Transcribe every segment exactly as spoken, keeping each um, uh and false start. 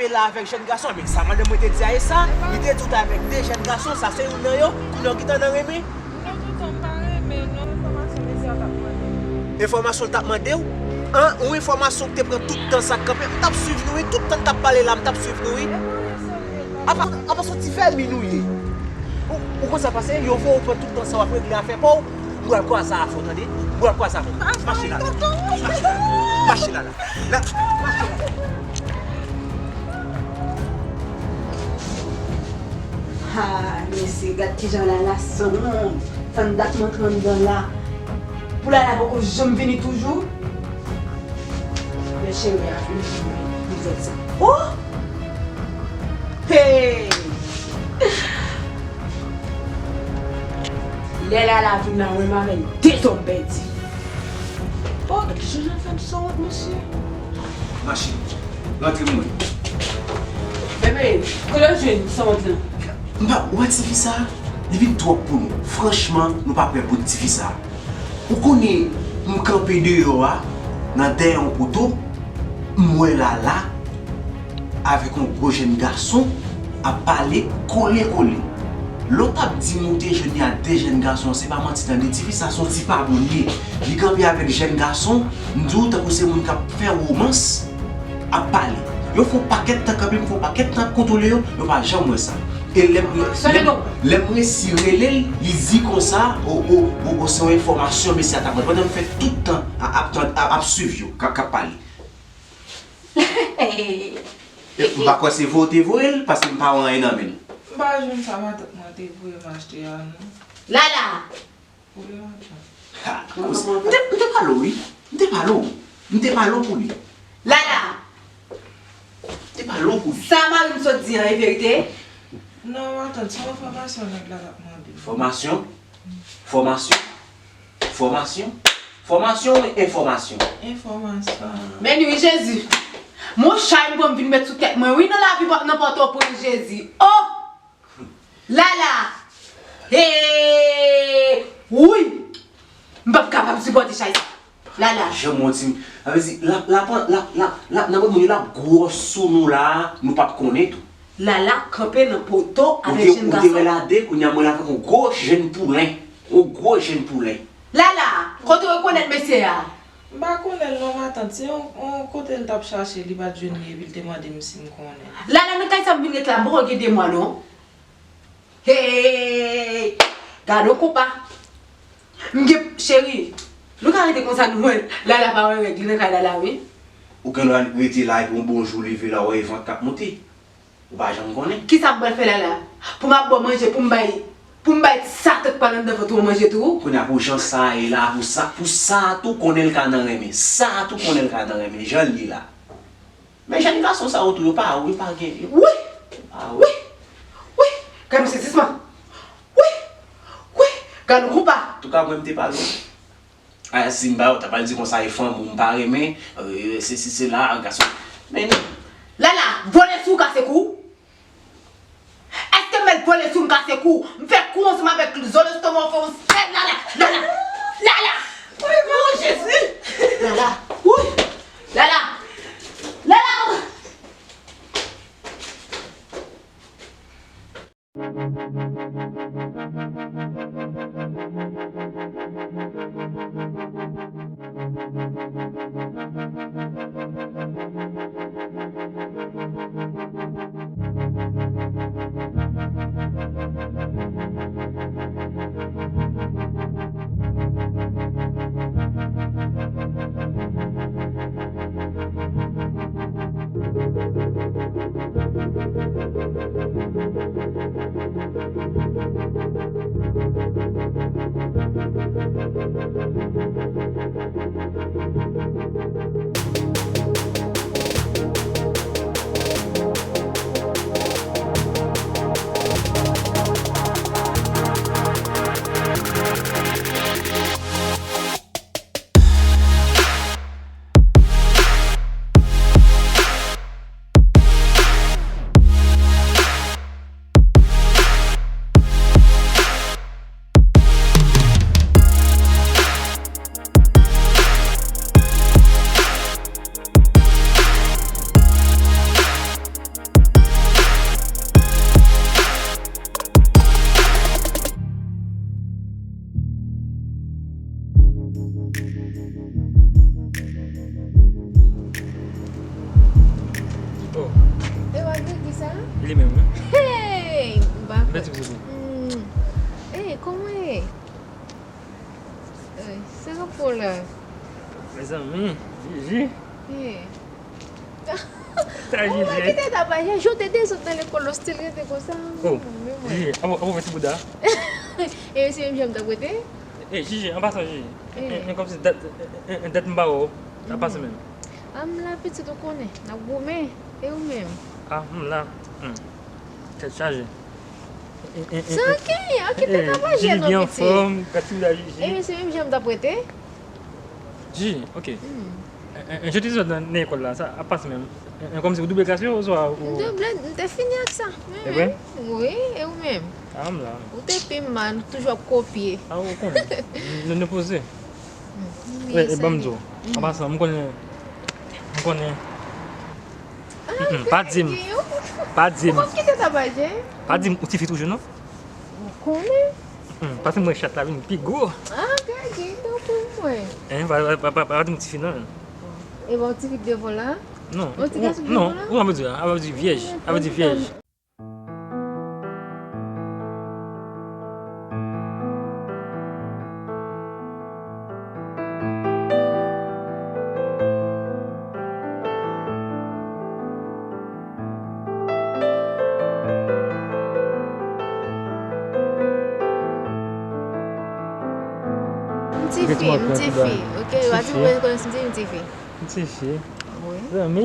La avèk jèn gason, men sa madanm mwen te di a e sa, li te di w t avèk de jèn gason, sa se youn nan yo, kounye a w gentan nan renmen. Non, tonton, m pa renmen, non, enfòmasyon mesye a t ap mande m. Enfòmasyon l t ap mande w? An, yon enfòmasyon ki te pran tout tan sa k kanpe, m t ap swiv nou, wi, tout tan n t ap pale la, m t ap swiv nou, wi. Apa, apa se yon ti vèmi nou ye? Ou, ou konn sa pase? Yo voye w pran tout tan sa w ap regle afè pa w. M pral kwaze afè w, tande? M pral kwaze afè w. Mache la, la. Mache la, la. La, mache la. Ha, mesye, gad kijan Lala sanwont. Fè m dat m antre anndan la. Pou Lala poko janm vini toujou. Men cheri a vin pou li fè sa. Oh! Hey! Lè Lala vin la, mwen m avè l de zòm pèdi. Oh, gad kijan Lala fè m sanwont, mesye. Mache. Rantre mwen. Bebe, kote w jwenn sanwont lan? M pa, ou wè tifi sa? Li vin twòp pou nou. Franchman, nou pa prè pou tifi sa. Ou konnen, m kanpe deyò a, nan dèyè yon poto, m wè Lala avèk yon gwo jèn gason ap pale kole kole. Lè w t ap di m ou te jwenn li ak de jèn gason, se pa manti tande, tifi sa se yon ti pa bon li ye. Li kanpe avèk jèn gason, m di w tankou se moun k ap fè womans, ap pale. Yo fè yon pakèt tan kanpe, m fè yon pakèt tan ap kontwole yo, yo pa janm wè sa. E lè m, lè m, lè m resi rele l, li di konsa, o, o, o, o, se yon enfòmasyon mesye a t ap mande. Pandan m fè tout tan a, ap, ap, ap swiv yo, k ap, k ap pale. E, m pa kwè se voye w te voye l, paske m pa wè anyen nan men l. M pa jwenn sa matant mwen te voye m achte a, non. Lala! Voye matant. Ha, m te, m te pale w, wi. M te pale w. M te pale w pou li. Lala! M te pale w pou li. Sa mari m sot di an, e verite? Non, matant, se yon enfòmasyon nèg la t ap mande m. Fòmasyon? Fòmasyon? Fòmasyon? Fòmasyon wi, enfòmasyon. Enfòmasyon. Men wi, Jezi. Mon chay m pran m vin met sou tèt mwen, wi, nan lavi, nan Pòtoprens, Jezi. Oh! Lala! Hey! Wi! M p ap kapab sipòte chay sa. Lala! Janm wont si, sa vle di, l ap, l ap, l ap, l ap, l ap nan moun yo, l ap gwòs sou nou la, nou p ap konnen tou. Lala kanpe nan poto avèk jèn gason. Ou te wè l a de, kounye a mwen la avèk yon gwo jèn poulen. Yon gwo jèn poulen. Lala, kote w rekonèt mesye a? M pa konnen l non, matant. Se yon, yon kote l t ap chache, li pa t jwenn li, epi l te mande m si m konnen. Lala, nan kay sa m vin ret la, m poko gen de mwa non. Hey! Gad on konpa. M gen, cheri, nou ka rete konsa nou wè Lala pa wè règ li nan kay Lala wi. Ou gen dwa rete la epi yon bon jou leve la, w wè e vant k ap monte. Ou pa janm konnen. Kisa m pral fè Lala? Pou m ap ba w manje, pou m bay, pou m bay ti satan k pa nan anndan vant ou an manje tou? Kounye a pou jan sa ye la, pou sa, pou sa a tou konnen l ka nan renmen. Sa a tou konnen l ka nan renmen. Jan l ye la. Men jèn gason sa yo tou, yo pa, yo pa gen, yo, wi, pa, wi, wi, gad yon sezisman. Wi, wi, gad yon konpa. Antouka, mwen, m te pale w. A, si m pa, w ta pral di konsa, e fanm ou m pa renmen, e, sesi, sela, gason. Men non. Lala, vole sou w kase kou. Èske m mèt vole sou m kase kou? M fè kou ansanm avèk zòlèstoma w fè yon sèl Lala, Lala, Lala! Woy, Jezi! Lala, woy! Lala! Lala! Oh. E w a gen ki sa? Li menm, wi. Hey! M pa kwè. Mèsi pou ou. Hey, kòman ye? Hey, sa k ap fè w la? Mezanmi, Jiji. Hey. Sa Jiji. Ou pa kite tabaje, joute de zòt nan lekòl, ostil rete konsa. Oh, Jiji, ap ou fè ti bouda? E se menm jan m t ap rete? E Jiji, an pasan Jiji. E, e, e kòmsi dat, e, e, e, dat m pa wè w, sa pase menm. A m la pitit ou konnen, n ap goumen, e ou menm? A m la, hmm. Tèt chaje. E, e, e, sa e, ok, ok, e, tèt ap mache Jiji non gen pitit. Anfòm, gad ti bouda Jiji. E se menm jan m t ap rete? Jiji, ok. Hmm. E, e, e, joute zòt nan, nan lekòl la, sa ap pase menm. E, e, kòmsi ou double klas yo, oswa ou... M te, m te fini ak sa. E vre? Wi, e ou menm? A m la. Ou te pi mal, toujou ap kopye. A ou konnen. Nou, nou poze. Hmm, e, e, ban m di w. Hmm. An pasan, m konnen, m konnen. Ah, mm, pa di m. Pa di m. Ou p ap kite tabaje? Pa di m, ou tifi toujou, non? Ou konnen. Hmm, paske mwen chat la vin pi gwo. Ah, gade, tanpri mwen. Hein, pa, pa, pa, pa, pa di m tifi non. E bon, tifi k devan la? Non. Yon ti gason k devan la? Ou, ou, sa vle di, sa vle di vyèj. Sa vle di vyèj. M tifi, m tifi. Ok, w a di mwen rekonèt m tifi, m tifi. M tifi. Wi. Zanmi,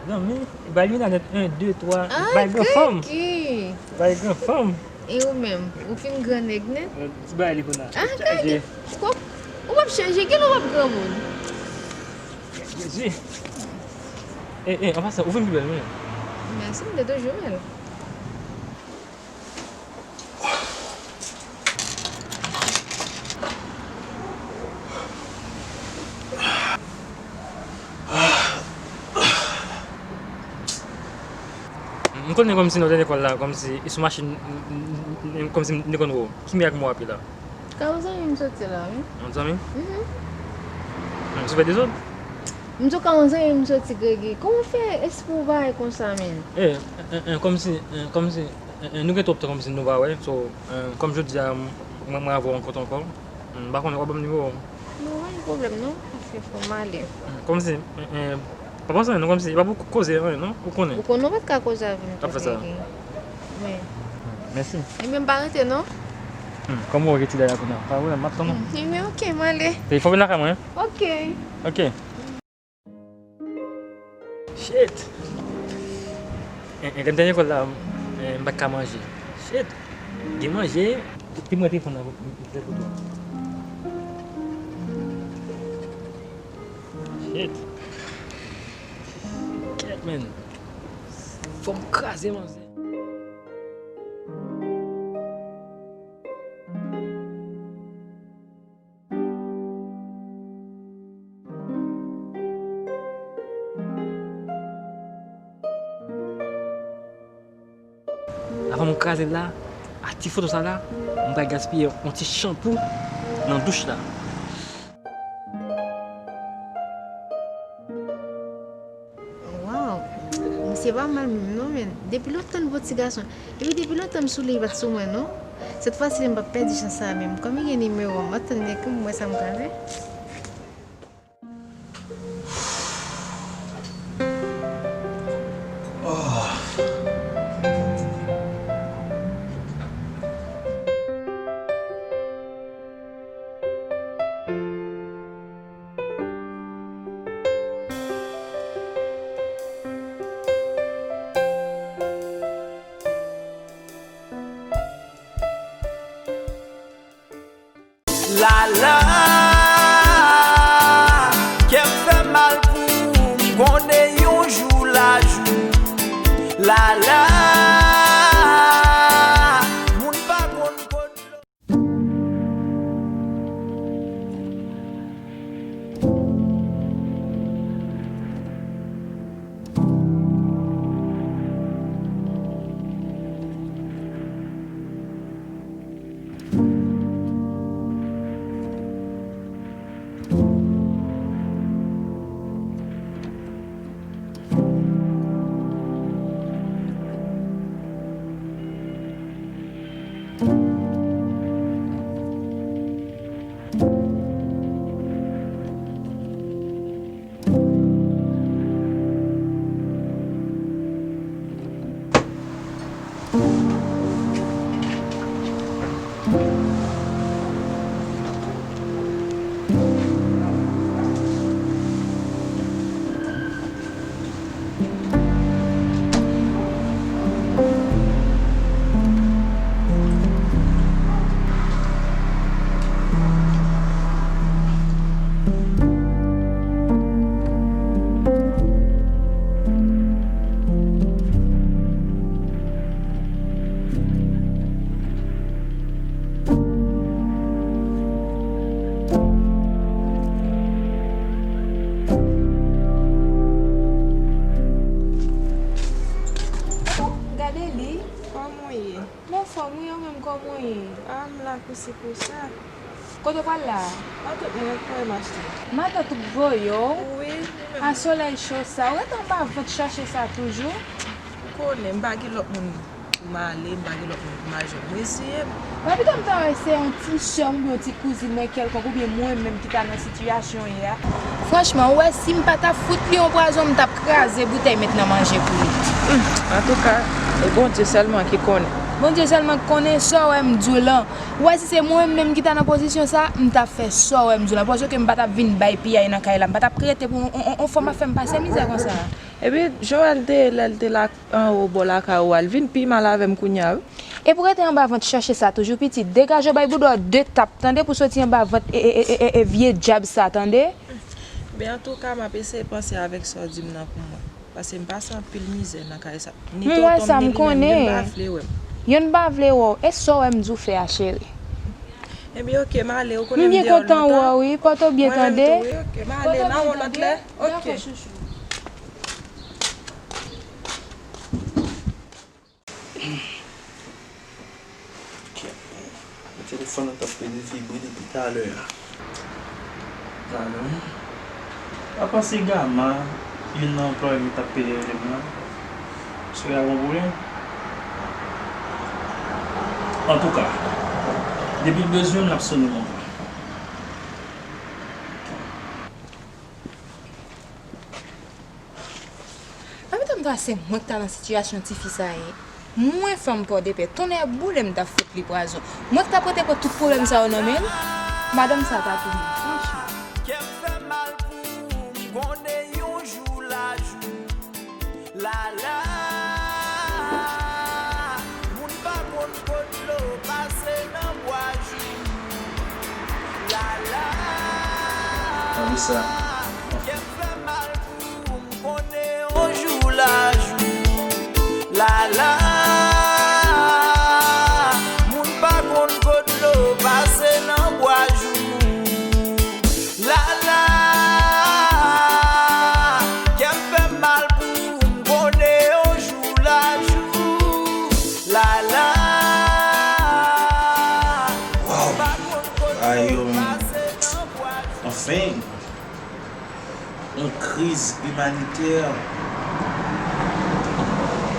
zanmi, bay li nan nèt, en, de, twa, bay gran fanm. Bay gran fanm. E ou menm, ou fin gran nèg nèt? Ti bay li kounye a. Ah, gade. Ou p ap chanje, gen lè w ap granmoun. Jezi. E, e, an pasan, ou vin pi bèl, wi. Mèsi, m te toujou bèl. M konnen kòmsi nan lekòl la, kòmsi e sou machin, m, m, m, kòmsi m te konn wè w. Ki mè ak mwen w ape la? Ka yon zanmi m soti la, wi. Yon zanmi? Mhm. Hmm, sou fè dezòd? M di w ka yon zanmi m soti, Gregi. Kòman w fè espri w bagay konsa, menn? Eh, eh, eh, kòmsi, eh, kòmsi, eh, eh, nou gen twòp tan kòmsi nou pa wè. So, eh, kòm jodi a, m, mwen, mwen avè w rankontre ankò. M pa konnen w ap ban m nimewo w. Non, pa gen pwoblèm, non. Paske fò m ale. Hmm, kòmsi, eh, eh, pa panse anyen, non, kòmsi, e pa pou koze anyen, non, ou konnen. Ou konnen w pa t ka koze avè m tou, Gregi. Wi. Mèsi. Ebyen, m pa rete, non. Hmm, kòm ou wè ti dada kounye a. Pa pwoblèm, m ap tann ou. Hmm, ebyen, ok, m ale. Fò vin lakay mwen, wi. Ok. Ok. Shit. Eh, eh, lè m te lekòl la, eh, m pa t ka manje. Shit. Gen manje. Pi mwen telefòn nan pou, pou, pou, pou. Shit. Kèt, man. Fò m kraze manzè. Avan m kraze l la, a ti foto sa la, m pral gaspiye yon ti chanpou nan douch la. Waw, misye pa mal menm non, men. Depi lontan l bon ti gason. Epi depi lontan m sou li, li pa t sou mwen non. Sèt fwa si m p ap pèdi chans sa menm. Kòm li gen nimewo m, m ap tann li pou m wè sa m ka fè. Lala, kè m fè mal pou ou, m konnen yon jou l a jou. Lala, moun pa konn kot. Se pou sa. Kote w pral la a? Matant mwen voye m achte. Matant ou voye w? Wi, li menm. A solèy cho sa, ou rete anba vant chache sa toujou? Ou konnen, m pa gen lòt moun pou m ale, m pa gen lòt moun pou m al jwenn. Mwen eseye m. Epi tou m ta wè se yon ti sè m oubyen yon ti kouzin mwen kèlkonk, oubyen mwen menm ki ta nan sitiyasyon w ye a. Franchman, ou wè si m pa ta fout li yon pwazon, m t ap kraze boutèy met nan manje pou li. Hmm, antouka, e Bondye sèlman ki konnen. Bondye sèlman ki konnen, sa w wè m di w lan. Ou wè si se mwen menm ki ta nan pozisyon sa, m t ap fè sa w wè m di w lan. Paske m pa t ap vin bay piyay nan kay la, m pa t ap rete pou yon, yon, yon fanm ap fè m pase mizè konsa. Epi, jan w wè l te ye lè l te la anwo bò lakay ou a, l vin pi mal avè m kounye a, wi. Epi w rete anba vant chache sa toujou, pitit. Degaje w, bay bouda w de tap, tande, pou soti anba vant e, e, e, e, e, e vye dyab sa, tande. Men antouka, m ap eseye panse avèk sa w di m nan pou mwen. Paske m pase anpil mizè nan kay sa. Ni tonton m, ni li menm, youn pa vle wè m. Youn pa vle wè w. E sa w wè m di w fè a, cheri? Ebyen, oke, m ale, ou konnen m deyò lontan. M byen kontan wè w, wi. Pòte w byen, tande. Mwen menm tou, wi, oke. M ale, n a wè w lòt lè. Oke. Dakò, chouchou. Kèt, men telefòn nan t ap pede vibre depi talè a. Talè. Pa panse Gama, youn nan anplwaye m, t ap pede rele m nan. Sou ya gon pwoblèm. Antouka, depi l bezwen m, l ap sone m ankò. Anmède m ta se mwen ki ta nan sitiyasyon tifi sa ye. Mwen fanm Pòdepè, tonnè boule m ta fout li pwazon. Mwen ki ta prete pran tout pwoblèm sa yo nan men l. Madanm sa pa pou mwen, franchman. Kè m fè mal pou ou, m konnen yon jou lajou. Lala, moun pa konn kot dlo pase nan bwa jou. Lala, kè m fè mal pou ou, m konnen yon jou lajou. Lala, moun pa konn kot dlo pase nan bwa jou. Lala, kè m fè mal pou ou, m konnen yon jou lajou. Lala, m pa konn kot dlo pase nan bwa jou. Anfen, yon kriz imanitè.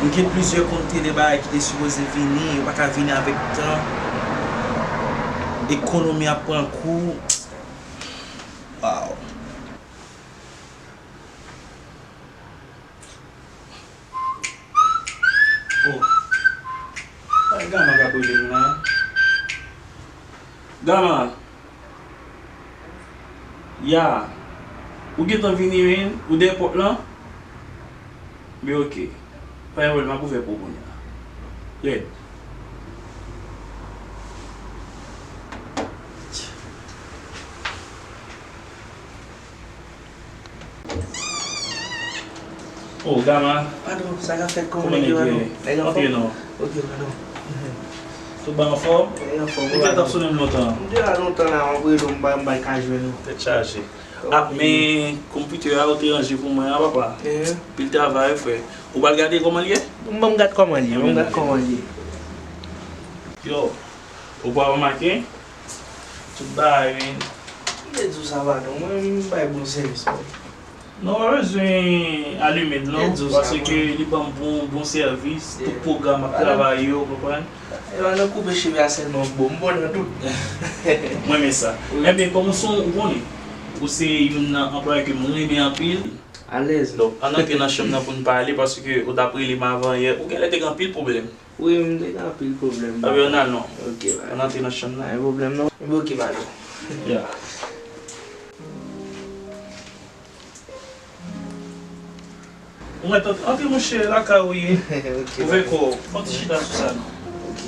M gen plizyè kontene bagay ki te sipoze vini, yo pa ka vini avèk tan. Ekonomi ap pran kou. Wow. Oh. Ay, Gama k ap rele m la. Gama. Ya. Ou gentan vini, men? Ou dèyè pòt lan? Men oke. Pa gen pwoblèm, m ap ouvè pou ou kounye a. Rèd. Oh, Gama. Padon, sa k ap fèt, kòman nèg yo, padon? Nèg anfòm? Antre non. Ok, padon. Tout bagay anfòm? Nèg anfòm, wi, padon. Ou gentan ap sone m lontan. M te la lontan la, m ap rele w, m pa, m pa ka jwenn ou. Tèt chaje. Ah, men konpitè a ou te ranje pou mwen a, papa. Pil travay, frè. Ou pral gade kòman l ye? Ban m gad kòman l ye, ban m gad kòman l ye. Yo, ou pa remake? Tout bagay, men. M te di w sa, patwon. Mwen, m bay bon sèvis, mwen. Non, pa bezwen alime l, non. Paske li ban m bon, bon sèvis. Tout pwogram ap travay yo, ou konprann? E pa nan koupe cheve a sèlman m bon, m bon nan tout. Mwen renmen sa. Wi. Enben, kòm ou se, ou konnen, ou se youn nan anplwaye ke m renmen anpil. Alèz. Donk, ann antre nan chanm nan pou n pale, paske ou t ap rele m avan yè. Ou genlè te gen anpil pwoblèm. Wi, m te gen anpil pwoblèm. Anben, ann al non. Ok, bye. Ann antre nan chanm nan. Pa gen pwoblèm non. Enben, ok, patwon. Ya. Ou mèt antre, antre, monchè, lakay ou ye. Ok, ouvè kò w. Fè yon ti chita sou sa non. Ok.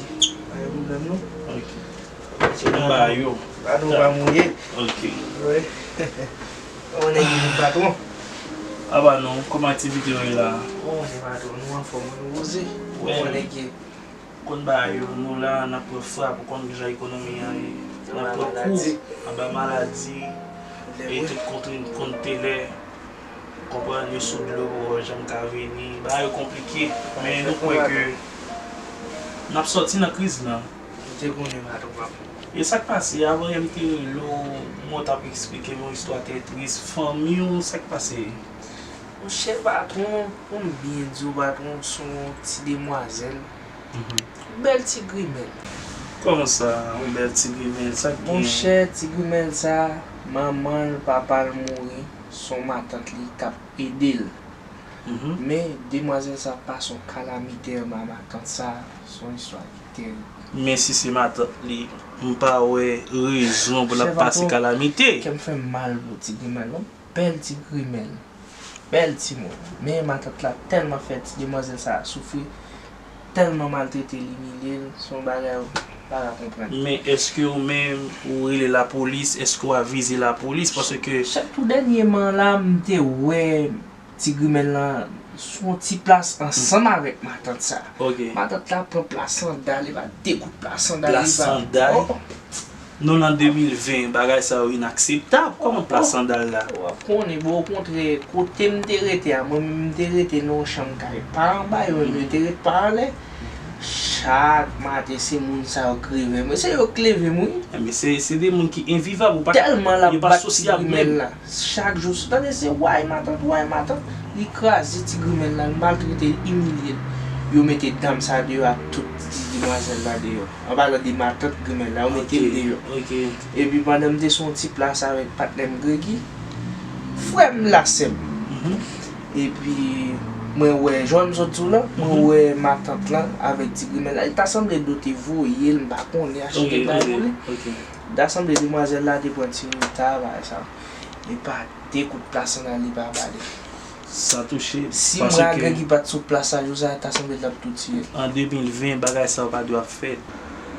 Pa gen pwoblèm non. Ok. Se bon bagay yo. Patwon pa mouye. Ok. Wi. Kòman nèg yo, patwon? Aba non, kòman aktivite yo ye la? Bon, se patwon, nou anfòm, nou poze. Kòman nèg yo? Konn bagay yo, nou la, n ap pran frap, ou konn kijan ekonomi an ye. N ap pran kou, anba maladi, e tout kont, kont telè, konprann, yo sou dlo, poko janm ka vini. Bagay yo konplike, men nou kwè ke n ap sòti nan kriz lan. Ou te konnen patwon p ap E sa k pase? Avan yè m te rele w, mwen w t ap eksplike m yon istwa trè tris. Fanmi w, sa k pase? Monchè patwon, pou m byen di w, patwon, se yon ti demwazèl. Mhm. Bèl ti grimèl. Kòman sa, yon bèl ti grimèl? Sa k gen? Monchè, ti grimèl sa, manman l, papa l mouri, se yon matant li k ap ede l. Mhm. Men, demwazèl sa pase yon kalamite anba matant sa, se yon istwa ki terib. Men si se matant li, m pa wè rezon pou l ap pase kalamite. Kè m fè m mal pou ti grimèl, non. Bèl ti grimèl. Bèl timoun. Men matant la tèlman fè ti demwazèl sa soufri, tèlman maltrete l, imilye l, se yon bagay ou pa ka konprann. Men èske ou menm, ou rele lapolis, èske w avize lapolis? Paske... Chak tou dènyèman la, m te wè ti grimèl lan sou yon ti plas ansanm avèk matant sa. Ok. Matant la pran pla sandal, li ba de kout pla sandal, li ba... Pla sandal? Oh, oh. Nou nan de mil ven, bagay sa yo inakseptab. Kòman pla sandal la? W ap konnen, bon, okontrè, kote m te rete a, mwen menm m te rete nan yon chanm kay pa anba yo, m te rete pa anlè. Chak maten, se moun sa yo k reveye mwen. Se yo k leve m, wi. Enben, se, se de moun ki envivab, ou pa, yo pa sosyab menm. Tèlman l ap bat ti grimèl la. Chak jou, sou tande se way matant, way matant. Li kraze ti grimèl la, li maltrete l, imilye l. Yo mete dam sa deyò ak tout ti demwazèl la deyò. An palan de matant grimèl la, yo mete l deyò. Ok, ok. Epi pandan m te sou yon ti plas avèk patnè m Gregi, frè m la, sè m. Mhm. Epi mwen wè, jan m sot di w la, mwen wè matant lan avèk ti grimèl la. Li ta sanble dlo te voye l, m pa konnen, achte bagay pou li. Ok, ok, ok. Ta sanble demwazèl la te pran ti reta, bagay sa. Epa de kout pla sandal li pa bale. San touche. Si m ra Gregi pa t sou plas sa jou sa, ta sanble l t ap tou tiye l. An de mil ven, bagay sa yo pa dwe ap fèt.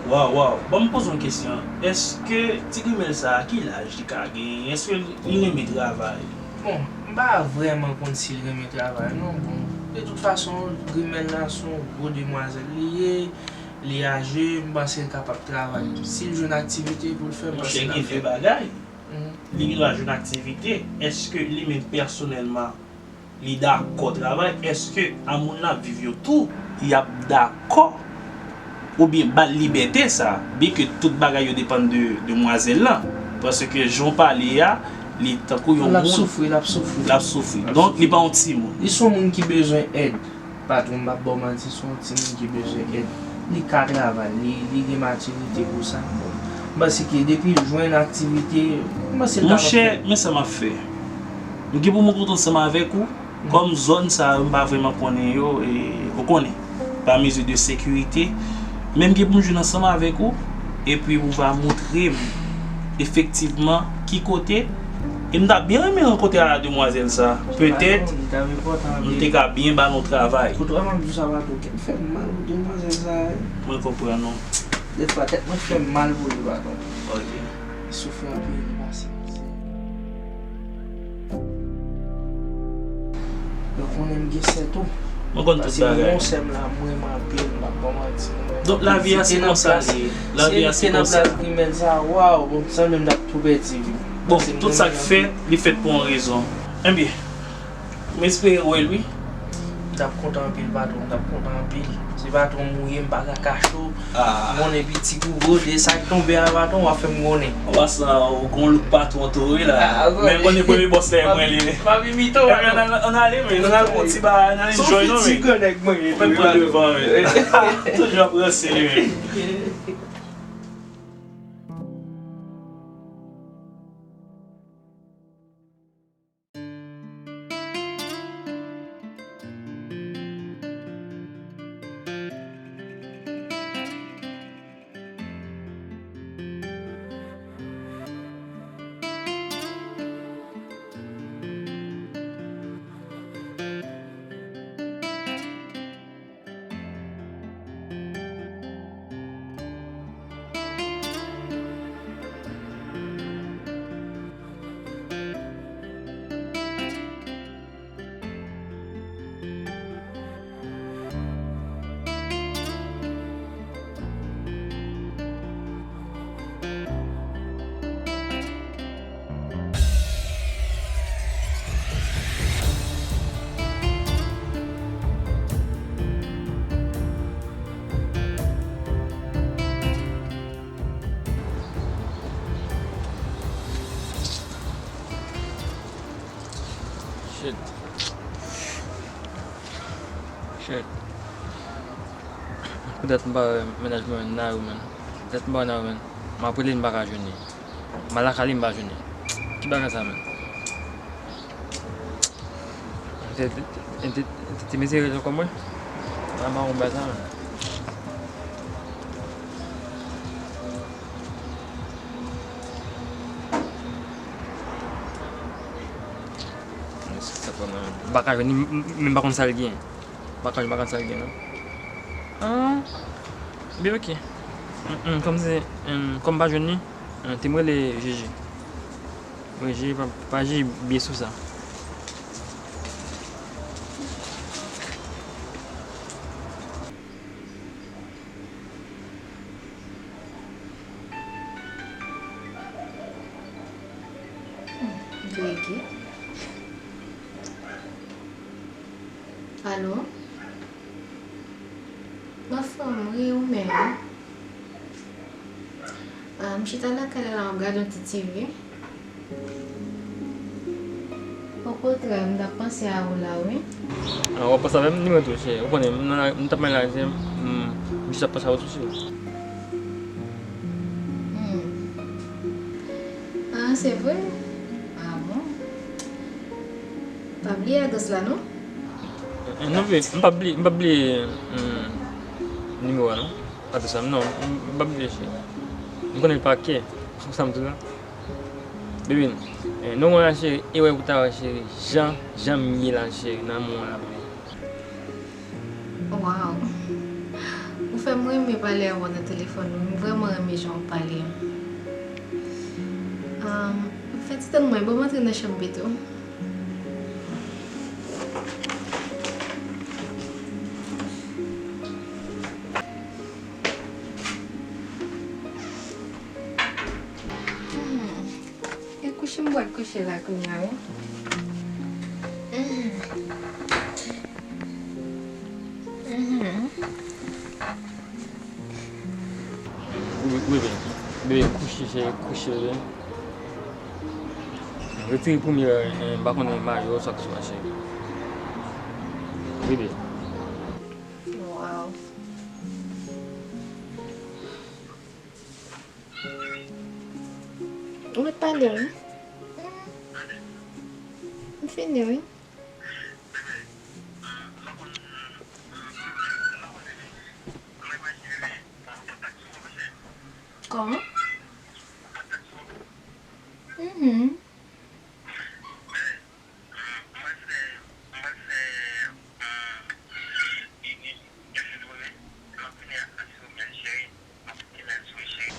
Waw, waw. Bon, m poze yon kesyon. Èske ti grimèl sa a, ki laj li ka genyen? Èske li renmen travay? Bon, m pa vrèman konn si l renmen travay, non. Bon, de tout fason, grimèl la se yon gwo demwazèl li ye, li aje, m panse l kapab travay. Si l jwenn aktivite pou l fè, m panse l ap fè. Monchè, gen de bagay. Mhm. Li gen dwa jwenn aktivite. Èske li menm pèsonèlman, li dakò travay? Èske a moun l ap viv yo tou, y ap dakò? Oubyen ba l libète sa, byenke tout bagay yo depann de demwazèl lan. Paske jan w pale a, li tankou yon moun. L ap soufri, l ap soufri. L ap soufri. Donk, li pa yon timoun. Li se yon moun ki bezwen èd. Patwon, m p ap ba w manti, se yon timoun ki bezwen èd. Li ka travay, li, li gen matirite pou sa. Bon, m panse ke depi l jwenn aktivite, m panse l kapab fè. Monchè, men sa m ap fè. M gen pou m rankontre ansanm avèk ou, kòm zòn sa yo, m pa vrèman konnen yo, e, ou konnen, pa mezi de sekirite. Men m gen pou m jwenn ansanm avèk ou, epi ou va montre m efektivman ki kote. E m ta byen renmen rankontre a demwazèl sa. Petèt, m te ka byen ba nou travay. Kote w ap di sa, patwon, kè m fè m mal pou demwazèl sa, wi. Mwen konprann ou. Defwa, tèt mwen fè m mal pou li, patwon. Ok. Li soufri anpil, li pase mizè. Yo konnen m gen sè tou. Mwen konn tout bagay. Paske m gen yon sè m la, m renmen anpil, m p ap ba w manti, m renmen anpil. Donk, lavi a se konsa l ye. Lavi a se konsa. Si l te nan plas grimèl sa, waw, bon, sanble m t ap tou pèdi vi m. Bon, tout sa k fèt, li fèt pou yon rezon. Ebyen, m espere w wè l, wi. M t ap kontan anpil, patwon, m t ap kontan anpil. Se patwon m ou ye, m pa ka kache w. Ah. M konnen piti kou gode, sa k tonbe a patwon, w ap fè m konnen. An pasan, ou gon look patwon tou, wi la. Ah, men m konnen premye bòs la, e mwen li ye. M ap imite w, patwon. Ebyen, ann ale, men, ann al fè yon ti bagay, ann al enjoy, non, men. Sou fiti gran nèg mwen ye tou, wi, patwon. Ou menm pran devan, men. Toujou ap ranse li menm. Shit. Shit. Poutèt m pa wè mennaj mwen Nayou, man. Poutèt m pa wè Nayou, man. M ap rele l, m pa ka jwenn li. M al lakay li, m pa jwenn li. Ki bagay sa, man? Te, te, te, te, te mete rezon kòm mwen. Mwen pa konn bagay sa, man. Sa pa nan, m pa ka jwenn li, m, m, m pa konn sa l gen. M pa ka, m pa konn sa l gen, non. Ah, ben, ok. Mm, mm, kòm se, mm, kòm m pa jwenn li, mm, te m rele Jiji. Wi, Jiji, pa, pa Jiji, byen sou sa. Grege. Alo? M anfòm, wi, ou menm? Ah, m chita lakay la, m ap gade yon ti T V. Okontrè, m t ap panse a ou la, wi. Ah, w ap panse avè m? Ni mwen tou, cheri. Ou konnen, m nan la, m t ap mande la, cheri. M, m jis ap panse a ou tou, cheri. Hmm. Ah, se vre? Ah bon? Pa bliye adrès la, non? Eh, non, baby, m p ap bliye, m p ap bliye, hmm, nimewo a, non. Adrès la, non, m, m p ap bliye, cheri. M konnen l pa kè, ou sa m di w la. Baby, eh, non, mwen la, cheri, e wè pou ta wè, cheri, jan, jan m ye la, cheri, nan moman la, baby. Waw. Ou fè m renmen pale avè w nan telefòn, wi. M vrèman renmen jan w pale. Ahn, fè ti tann mwen, ban m antre nan chanm pito. Hmm. E kouche m pral kouche la kounye a, wi. Hmm. Mhm. Wi, wi, bebe. Bebe, kouche, cheri, kouche, bebe. Retire premye, eh, m pa konnen mayo sa k sou a, cheri. Bebe. Waw. Ou mèt pale, wi. M fini, wi. Kòman? Mhm.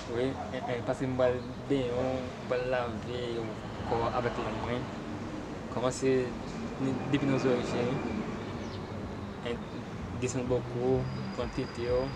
Wi, eh, eh, paske m pral benyen w, m pral lave kò w avèk lang mwen. Kòmanse ni, depi nan zòrèy, cheri. Eh, desann bò kou, pran tete w.